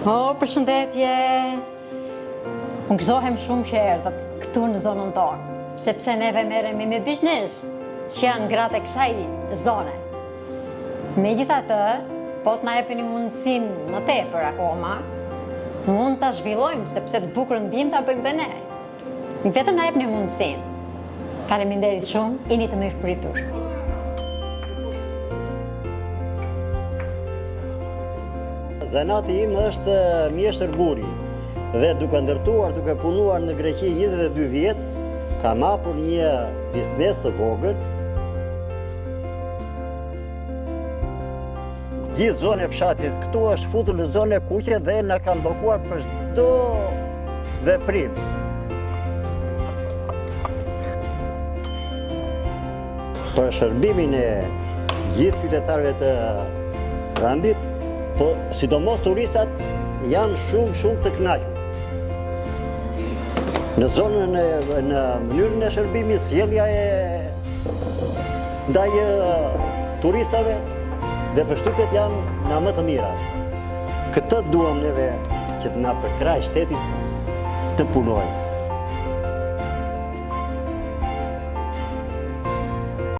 O, përshëndetje! Unë gëzohem shumë që erdhët këtu në zonën tonë, sepse neve merremi me biznes, që janë gratë e kësaj zone. Megjithatë, po të na jepni mundësinë më tepër akoma, mund ta zhvillojmë, sepse të bukurën dimë ta bëjmë dhe ne. Vetëm na jepni mundësinë. Faleminderit shumë, jeni të mirëpritur. Zanati im është mjeshtër guri dhe duke ndërtuar, duke punuar në Greqi 22 vjet, kam hapur një biznes të vogël. Gjithë zona e fshatit këtu është futur në zonë e kuqe dhe na kanë bllokuar për çdo veprim. Për shërbimin e gjithë qytetarëve të vendit, po sidomos turistat janë shumë shumë të kënaqur. Në zonën e, në mënyrën e shërbimit, sjellja e ndaj turistave dhe përshtypjet janë nga më të mira. Këtë duam neve që të na përkrahë shteti të punojmë.